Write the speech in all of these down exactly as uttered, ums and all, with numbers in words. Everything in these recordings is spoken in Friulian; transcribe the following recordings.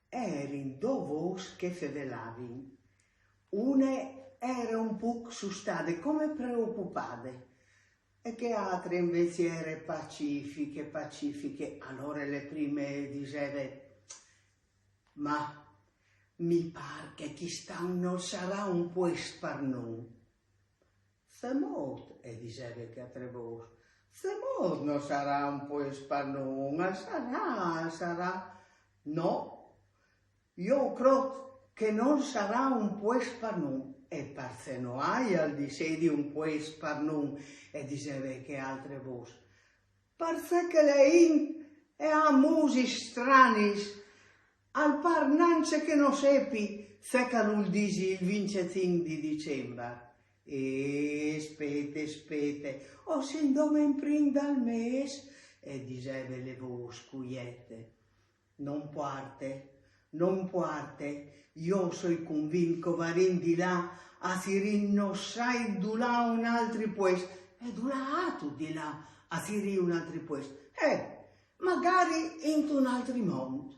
A erin dô vôs che fevelavin. Une e ere un puc sustade, come preocupade, e chê altre invezit e ere pacifiche, pacifiche. Alore la prime e diseve: Ma mi par che chist an nol sarà un puest par nô. Cemût, e diseve chê altre vôs, cemût nol sarà un puest par nô? Al sarà, al sarà. No, jo o crôt che nol sarà un puest par nô. E parcè no aial di sedi un puest par nô? E diseve chê altre vôs. Parcè che la int e à musis stranis, al par nancje che no sepi ce che al vûl dî il vincjecinc di Dicembar. E spete, spete, o sin dome in prin dal mês, e diseve la vôs cuiete. No impuarte, no impuarte, jo o soi cunvint che o varìn di lâ a cirî no sai dulà un altri puest. E dulà âstu di lâ a cirî un altri puest? Eh, magari intun altri mont.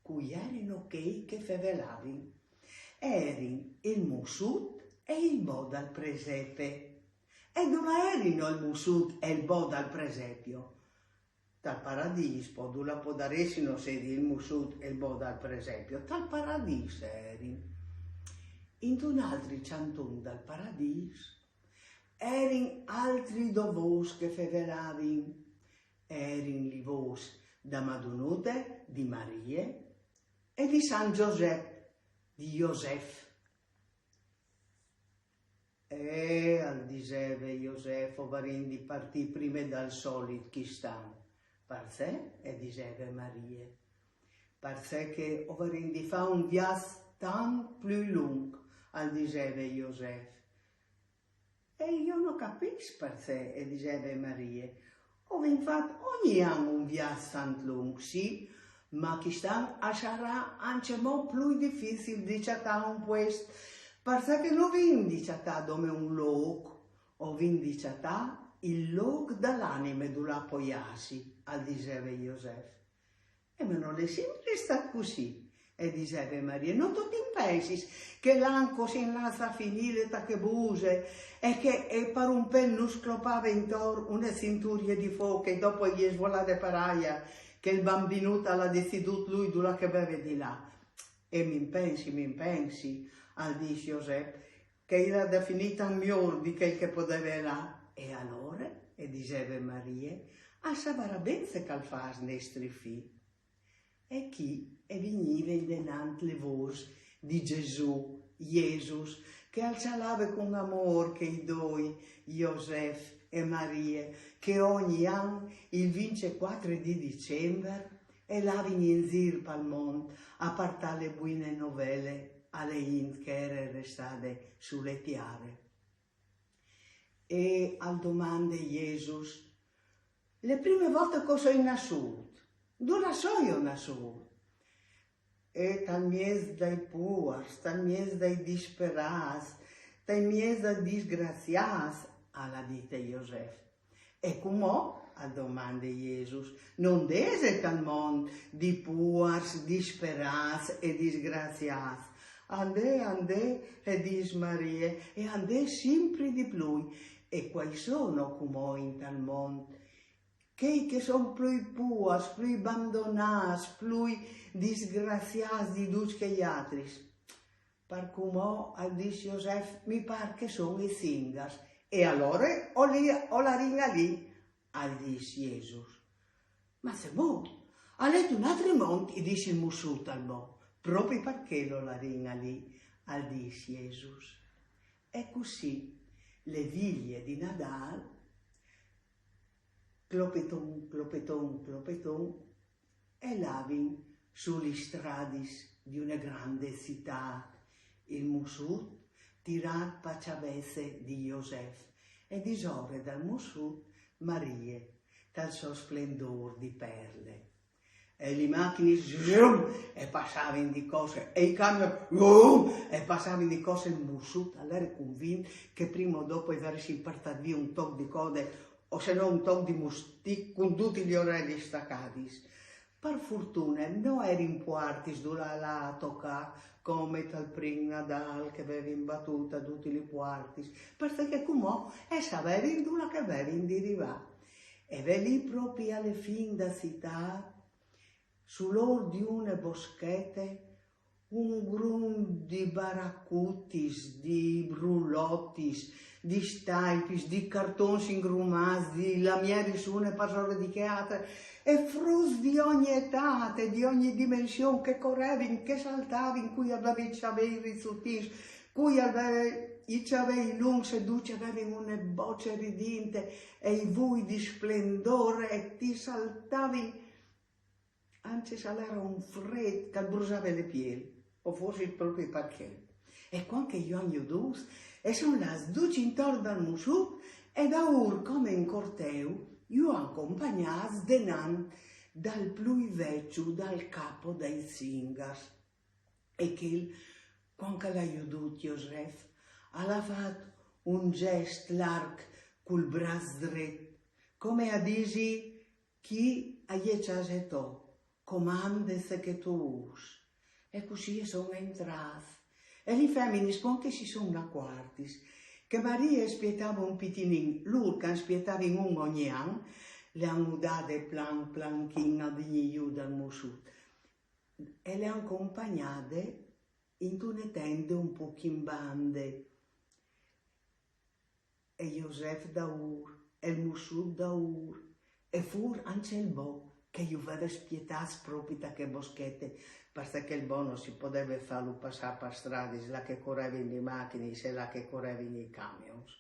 Cui erino chei che fevelavin? Erin il mussut e il bo dal presepe. E dulà erino il mussut e il bo dal presepe? Tal paradîs, po, dulà podaressino sedi il mussut e il bo dal presepe? Tal paradîs erin. Intun altri cjanton dal paradîs erin altris dôs vôs che fevelavin. Erin lis vôs da Madonute, di Marie e di San Josep, di Josef. Eh, al diseve Josef, o varìn di partî prime dal solit chist an. Parcè? E diseve Marie. Parcè che o varìn di fâ un viaç tant plui lunc, al diseve Josef. E jo no capìs parcè, e diseve Marie. O vin fat ogni an un viaç tant lunc, sì, ma chist an al sarà ancjemò plui dificil di cjatâ un puest, parcè che no vin di cjatâ dome un lôc, o vin di cjatâ il lôc da la anime dulà poiâsi, al diseve Josef. Eh, ma nol è simpri stât cussì, e diseve Marie. No tu ti impensis che la ant cussì lâts a finî ta chê buse e che e par un pêl nus clopave intor une cinturie di fûc e dopo e je svolade par aiar, che il Bambinut al à decidût lui dulà che al veve di lâ. E mi impensi, mi impensi, al dîs Josef, che il à da finî tant miôr di chel che al podeve lâ. E alore, e diseve Marie, al savarà ben ce che al fâs nestri fi. E chi e vignive indenant lis vôs di Gesù, Jesus, che al cjalave cun amôr chei doi, Josef e Marie, che ogni an, il vincjecuatri di Dicembar, e lavin in zîr pal mont a puartâ la buine novele a la int che e jere restade su la tiare. E al domande Jesus: La prime volte che o soi nassût, dulà soio nassût? E tal mieç dai puars, tal mieç dai disperâts, tal mieç dai disgraciâts, al à dite Josef. E cumò, al domande Jesus, no 'nd ese tal mont di puars, disperâts e disgraciâts? Andè, andè, e dîs Marie, e andè simpri di plui. E cuâi sono cumò intal mont? Chei che a son plui puars, plui bandonâts, plui disgraciâts di ducj chei altris? Par cumò, al dîs Josef, mi pâr che a son i zingars. E alore o li-, o larìn alì, al dîs Jesus. Ma cemût, al è un altri mont, i dîs il mussut al bo. Propit par chel o larìn alì, al dîs Jesus. E cussì, la vilie di Nadâl, clopeton, clopeton, clopeton, e lavin su lis stradis di une grande citât, il mussut tirât pa cjavece di Josef e disore dal mussut Marie, tal so splendôr di perle. E lis machinis, zum, e passavin di corse, e i camions, zum, e passavin di corse, il mussut al jere cunvint che prime o dopo i varessin puartât vie un toc di code o se no un toc di mustic cun dutis lis orelis stacadis. Par fortune no erin puartis dulà lâ a tocâ, come tal prin Nadâl che vevin batût dutis lis puartis, parcè che cumò e savevin dulà che vevin di rivâ. E ve lì, propit a le fin da citât, sul ôr di une boschete, un grum di baracutis, di brulotis, di staipis, di cartons ingrumâts, di lamieris une parsore di chê altre, e fruts di ogni etât e di ogni dimension che a corevin, che a saltavin, cui al veve i cjavei rizutins, cui al veve i cjavei luncs, e ducj a vevin une boce ridinte e i voi di splendôr, e a saltavin ancje se al jere un frêt che al brusave le piel, o forsit propit par chel. E cuant che ju àn jodûts, a son lâts ducj intor dal mussut e daûr, come in corteu, ju àn compagnâts denant dal plui vecjo, dal capo dai zingars. E chel, cuant che al à jodût Josef, al à fat un zest larc cul braç dret, come a dî: chi a je cjase tô, comande ce che tu vûs. E cussì a son jentrâts. E lis feminis, cuant che si son inacuartis che Marie e spietave un pitinin, lôr che a 'nd spietavin un ogni an, le àn mudade plan planchin a vignî jù dal mussut e le àn compagnade intune tende un pôc in bande. E Josef daûr, e il mussut daûr, e fûr ancje il bo, che ju veve spietâts propit a chê boschete, parcè che il bo no si podeve fâlu passâ par stradis là che a corevin lis machinis e là che a corevin i camions.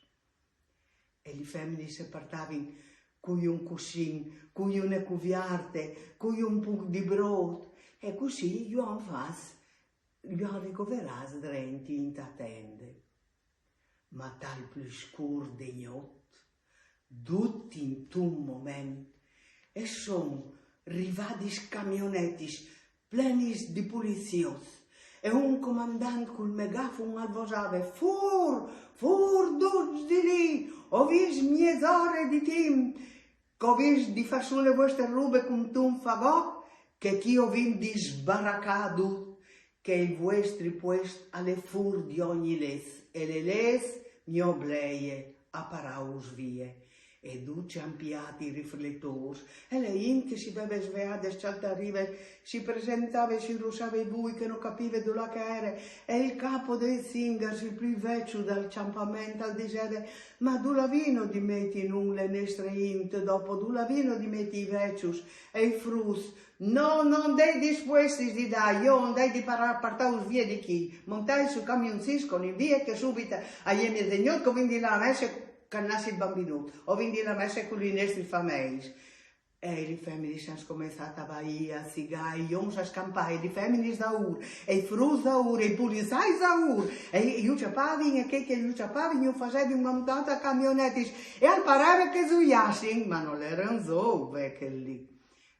E lis feminis a puartavin cui un cussin, cui une cuvierte, cui un pôc di brôt, e cussì ju àn fats, ju àn ricoverâts drenti inta tende. Ma tal plui scûr de gnot, dut intun moment, a son rivadis camionetis plenis di poliziots, e un comandant cul megafon al vosave: fûr, fûr ducj di li, o vês miezore di timp, che o vês di fâ sù le vuestre robe cuntun fagòt, che chi o vin di sbaracâ dut, che il vuestri puest al è fûr di ogni lez, e le lez mi obleie a parâus vie. E ducj a àn piât i rifletôrs, e le int che si veve sveade e cjaltade a rive si presentave, si rusave i voi, che no capive dulà che e jere, e il capo dai zingars, il plui vecjo dal cjampament, al diseve: ma dulà vino di meti nô le nestre int, dopo dulà vino di meti i vecjos e i fruts? No, no 'nd ai dispuestis di dâ, jo o 'nd ai di parâ, puartâus vie di chi. Montait sui camionzins, coni vie, che subit a je miezegnot, che o vin di lâ a messe, che al nassi il bambinut, o vin di lâ a messe cu lis nestris fameis. E lis feminis a àn scomençât a vaî, a zigâ, e i oms a scjampâ, e lis feminis daûr, e i fruts daûr, e i polizais daûr, e ju cjapavin, e chei che ju cjapavin ju fasevin montâ inta camionetis, e al pareve che zuiassin, ma nol jere un zûc, ve, chel li.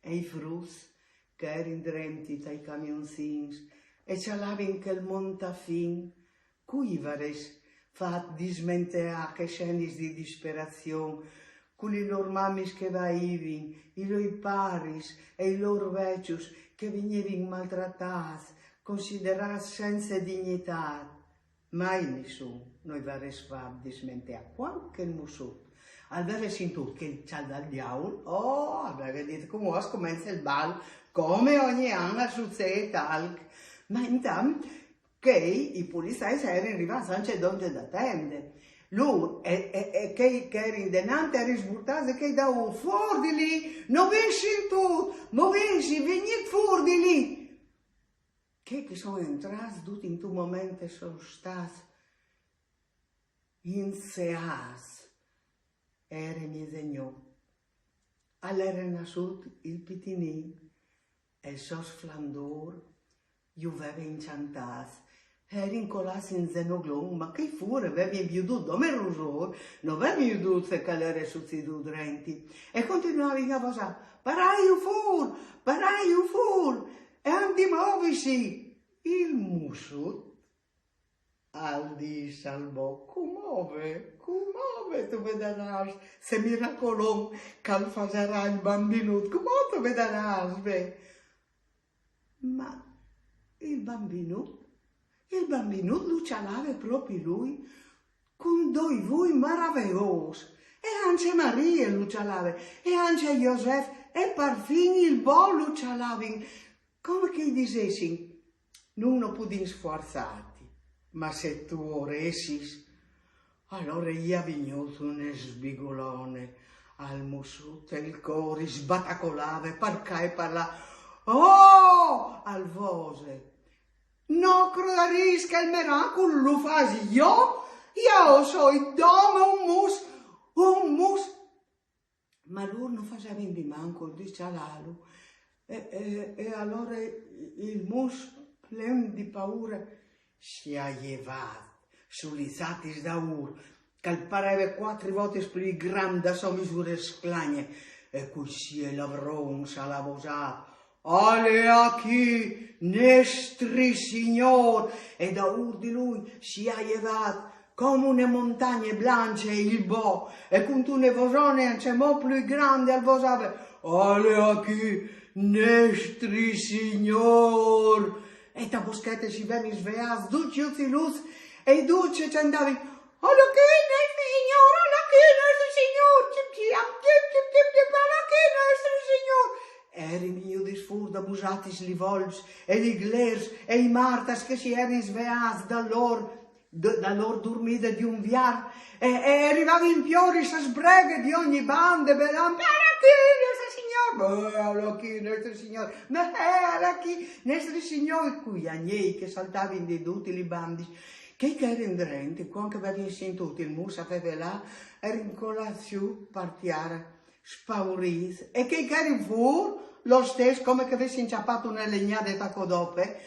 E i fruts che a jerin drenti tai camionzins e a cjalavin chel montafin, cui i varès fat dismenteâ chês scenis di disperazion, cu lis lôr mamis che a vaivin, i lôr paris e i lôr vecjos che a vignivin maltratâts, considerâts cence dignitât? Mai nissun no i varès fat dismenteâ. Cuant che il mussut al veve sintût chel cjal dal diaul, oh, al veve dit: cumò al scomence il bal, come ogni an al sucêt alc. Ma intant chei, i polizais a jerin rivâts ancje dongje da tende. Lôr e, e, e chei che a jerin denant a jerin sburtâts, e chei daûr: fûr di li, no vês sintût, movêsi, vignît fûr di li. Chei che a son jentrâts, dut intun moment a son stâts inseâts. E jere miezegnot. Al jere nassût il pitinin, e il so splendôr ju veve incjantâts. A jerin colâts in zenoglon, ma chei fûr a vevin viodût dome il rusôr, no vevin viodût ce che al jere sucedût drenti. E a continuavin a vosâ: paraiu fûr, paraiu fûr, e a àn di movisi. Il mussut al dîs al bo: cumò ve, cumò ve, tu vedarâs ce miracolon che al fasarà il bambinut, cumò tu vedarâs, ve. Ma il bambinut, il bambinut lu cjalave propi lui, cun doi vui maraveôs. E ancje Marie lu cjalave, e ancje Josef, e parfin il bo lu cjalavin, come che i disessin: "Nô no podìn sfuarzâti, ma se tu o voressis." Alore i è vignût une sbigolone al mussut, e il cûr i sbatacolave par ca e par là. "Oh!" al vose. "No crodarês che il miracul lu fasi jo? Jo o soi dome un mus, un mus." Ma lôr no fasevin di mancul di cjalâlu. E, e, e alore il mus, plen di paure, si à jevât su lis atis daûr, che al pareve cuatri votis plui grant da sô misure sclagne, e cui siei lavrons al à vosât: "Al è achì nestri Signôr!" E daûr di lui si à jevât come une montagne blancje il bo, e cuntune vosone ancjemò plui grande al vosave: "Al è achì nestri Signôr!" E ta boschete si vevin sveâts ducj i uciluts, e ducj a cjantavin: "Al è achì nestri Signôr, al è achì nestri Signôr, cip, ciam, cip, cip, cip, cip, al è achì nestri Signôr." E a jerin vignudis fûr da bus atis lis volps e lis glêrs e i martars che si jerin sveâts da lôr, d-, da lôr durmide di un viart, e, e a rivavin plui a sbreghe di ogni bande, belant: "Al è achì nestri Signôr, ma al è achì nestri Signôr, ma al è achì nestri Signôr", cui agnei che a saltavin di dutis lis bandis. Chei che a jerin drenti, cuant che a vevin sintût il mus a fevelâ, a jerin colâts jù par tiare, spaurîts, e chei che a jerin fûr, lo stes, come che a vessin cjapât une legnade ta codope.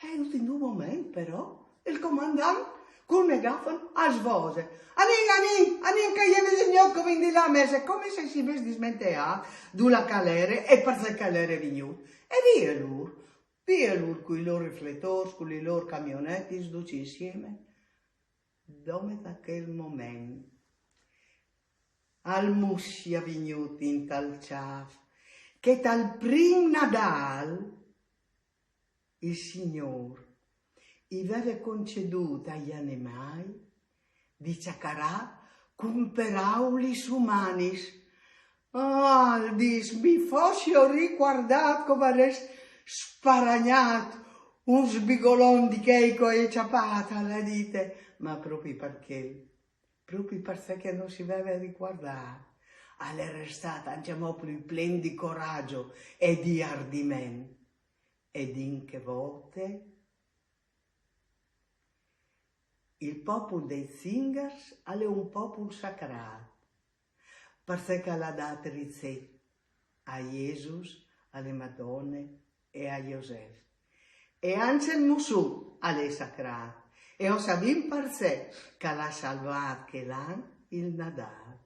E dut intun moment, però, il comandant, cul megafon, al vose: "Anìn, anìn, anìn, che e je mezegnot, che o vin di lâ a messe", come se si ves dismenteât dulà che al jere e parcè che al jere vignût. E vie lôr, vie lôr cui lôr rifletôrs, cu lis lôr camionetis, ducj insiemi. Dome da chel moment al mus i è vignût intal cjâf che tal prin Nadâl il Signôr i veve concedût ai animâi di cjacarâ cun peraulis umanis. "Ah", al dîs, "mi fossio ricuardât, che o varès sparagnât un sbigolon di chei che o ai cjapât", al à dite. Ma propi par chel, propi parcè che no si veve ricuardât, al è restât ancjemò plui plen di coragjo e di ardiment. E di in chê volte il popul dai zingars al è un popul sacrât, parcè che al à dât ricet a Jesus, a la Madone e a Josef. E ancje il mussut al è sacrât, e o savìn parcè, che al à salvât chel an il Nadâl.